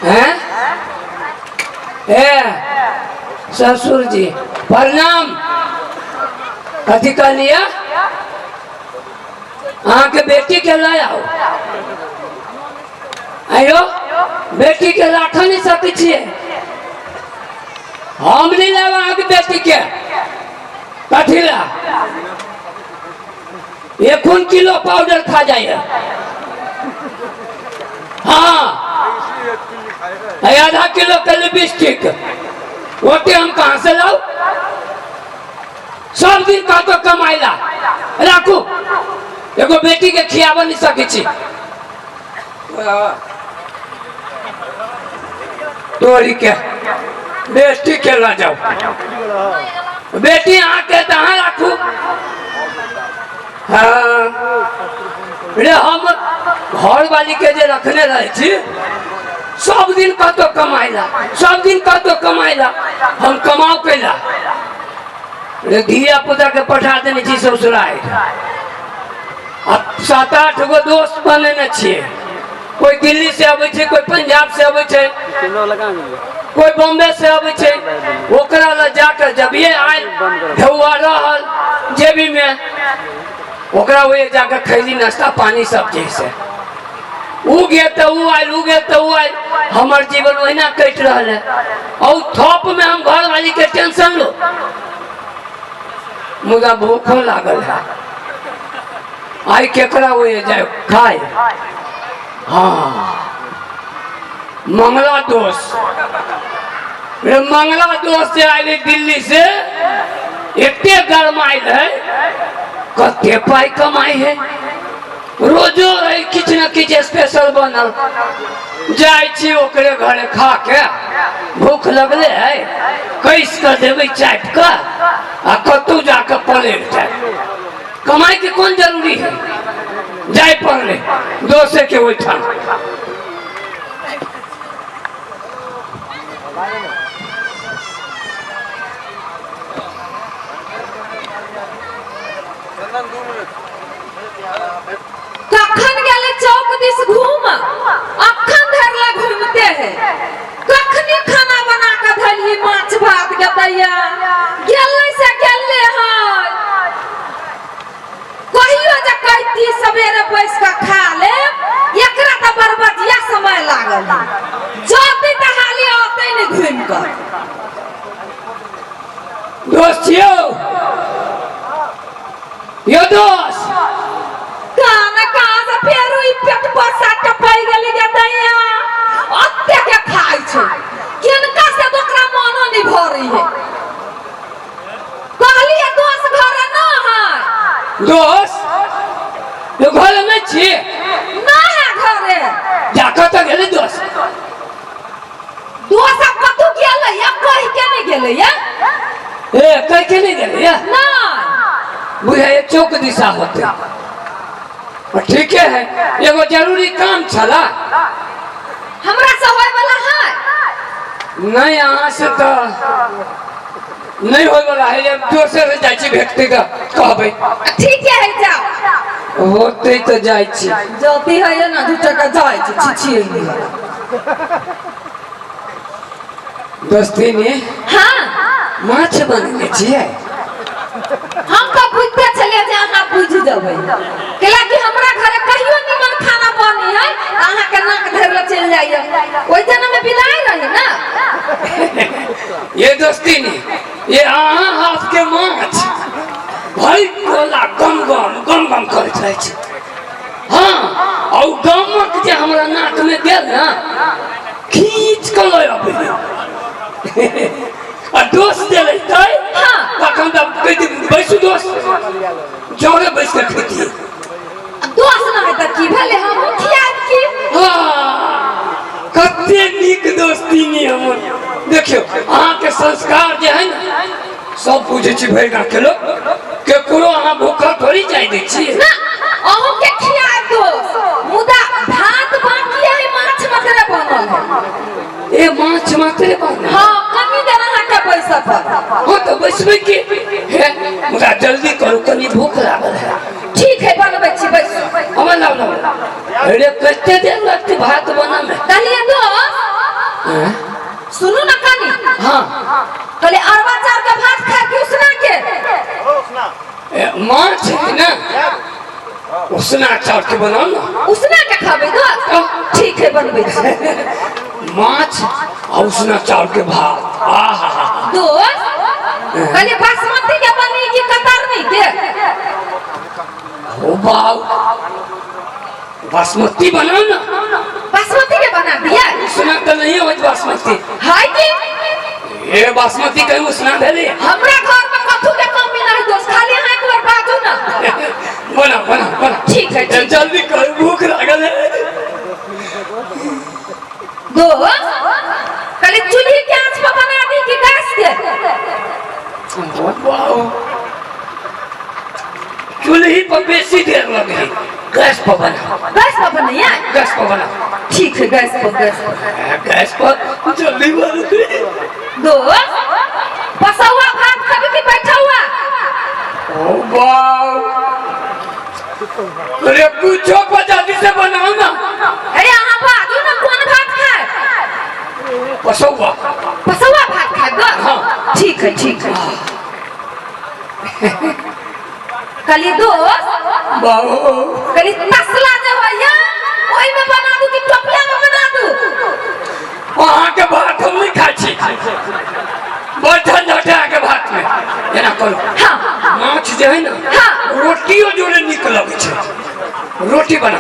हैं ए ससुर जी प्रणाम। कथी कहलिए? अहाँके बेटी के लऽ आउ। आयो बेटी के राख नहीं सकै छियै। हम नहीं लेब अहाँके बेटी के। कथी ला? एखन किलो पाउडर खा जाइए। हाँ, आधा किलो के लिपस्टिक ओते हम कहाँ से लाऊ? सब दिन कहतो कमाइला राखू, एगो बेटी के खियाब नहीं सकै छी। तोरी के बेटी के लऽ जाओ। बेटी अहाँके तऽ अहाँ राखू। हाँ रे, हम घर वाली के जे रखने रहै छी, सब दिन कतौ कमाइला, सब दिन कतौ कमाइला, हम कमाउ कैला रे? धिया पुता के पठा देने छी ससुराल। आ 7-8 गो दोस्त बनेने छियै। कोई दिल्ली से अबै छै, कोई पंजाब से अबै छै, कोई बॉम्बे से अबै छै। ओकरा लग जाकर जब ये आयल ढौआ रहल जेबी में, ओकरा ओए जाकर खैली नाश्ता पानी सब चीज से। उ गेल तऽ उ आयल, उ गेल तऽ उ आयल। हमर जीवन ओहिना कटि रहल है। और थप में हम घर वाली के टेंशन लो, मुदा भूखो लागल है। आइ केकरा ओए जाय खाय? हाँ, मंगला दोष रे, मंगला दोष से आयल दिल्ली से, एते गरमाइल है, कते पाई कमाई है। रोजो रही किछु ने किछु स्पेशल बनल। जाइ छी ओकरे घरे खा के, भूख लगले है, कैस कऽ देबै चाटि कऽ आ कतहु जाकऽ पलटि जाय। कमाई के कोन जरूरी है? जाय पड़ले दोसे के ओहिठाम। कखन गेले चौक दिस घूम, अखन धरि ला घूमते है। कखनी खाना बना के धलिए माछ भात के दैया गेले से गेले है। कहियो जे कहती सवेरे बैस के खा ले, एकरा तऽ बरबदिया समय लागल है। जते तऽ हाली औते नहीं घूम कर। दोस्त छियौ यो दोस्त। कान कान से फेर ई पेट पर साट पै गेली गे दैया। ओते के खाइ छै किनका से तो ओकरा मनो नहीं भरी है। कहलिए दोस्त घरे न है। दोस्त यो घरे नहीं छी? न है घरे। जा कतऽ गेलै दोस्त? दोस्त आब कतौ गेलै या कहि के नहीं गेलै या? ए कहि के नहीं गेलै या? नहीं। बुझाइए चौक दिशा होते। और ठीके है, एगो जरूरी काम छला। हमरा से होय वाला है? नहीं, अहाँ से तो नहीं होय वाला है। दोसर से जाइ छी, भेटतै तऽ कहबै। ठीक है, जाओ। होतै तऽ जाइ छी। जल्दी है ना, 2 टका जाइ छी छी छी। दोस्ती ने। हाँ। माछ बनेने छियै? हम तऽ बुझते छलियै जे अहाँ बुझि जेबै, कैला कि हमरा घरे कहियो निमन खाना बनी है तऽ अहाँके नाक धरि लए चलि जाइए। ओहि दिन हमे बिलाइ रही ना। ये दोस्ती ने, ये अहाँ हाथ के माछ भरि टोला गम गम गम गम करैत रहै छै। हाँ, और गमक जे हमरा नाक में गेल ना, खींच के लऽ अबै आ दोस्त जे रहितै। हाँ। तखन तऽ कहैत बैसू दोस्त, जरे बैस के खैतियै। दोस्त ना है तऽ की भेलै, हमहूँ खियाब की। हाँ, कते नीक दोस्ती नी हमर। देखियौ, अहाँके संस्कार जे है ने, सब बुझै छी भरि गाँव के लोक। केकरो अहाँ भूखल थोड़ी जाय दै छियै। ना, अहूँ के खियाब दोस्त, मुदा भात बाकी है, माछ मात्रे बनल है। ए माछ मात्रे बनल? हाँ, कनी देर अहाँके बैसऽ पड़त। हाँ तऽ बैसबै की हे, मुदा जल्दी करू, कनी भूख लागल है। ठीक है, बनबै छी, बैसू। हमर लाउ लाउ। अरे कते देर लगतै भात बनऽ में? कहलियै दोस्त। हैं? सुनू ना कनी। हाँ। कहले अरवा चाउर के भात खाए कि उसना के? ए, माछ है ना, उसना चाउर के बनाओ ना। उसना के खाबे दोस्त? ठीक है, बनबै छी। माछ आ उसना चाउर के भात, आहा। दोस्त, कहले बासमती के बनी कि कतरनी के? ओ बाऊ, बासमती बनाओ ना। बासमती के बना दिया। उसना तो नहीं होत बासमती। हाय की। ये बासमती कहीं उसना भेलै? हमरा घर में कथू के कमी नहीं दोस्त, खाली अहाँ एक बार बाजू ना। बना बना बना। ठीक है, ठीक। जल्दी कर, भूख लागल है। दोस्त, खाली चूल्ही के आंच पर बना दी कि गैस के? वाओ, चूल्ही पर बेसी देर लगे है, गैस पर बना। गैस पर बनैया? गैस पर बना। ठीक है, गैस पर, गैस पर। गैस पर जल्दी बनते। दोस्त, बसौआ भात खाबी कि बैठा हुआ? ओ वाओ, अरे पूछो पर जल्दी से बनाओ ना। अरे अहाँ बाजू ना, कोन भात खाए? पसौआ। बसौआ भात खाए दोस्त? हाँ। ठीक है, ठीक है। कहली दोस्त, बाबू। कहली तसला जे होइया ओहिमे बना दू कि टोपला में बना दू? अहाँके भात हम नहीं खाइ छी, बड़ झंझट है अहाँके भात में। एना करू। हाँ। माछ जे है ना, हाँ। रोटियो जोड़े नीक लगै छै, रोटी बना।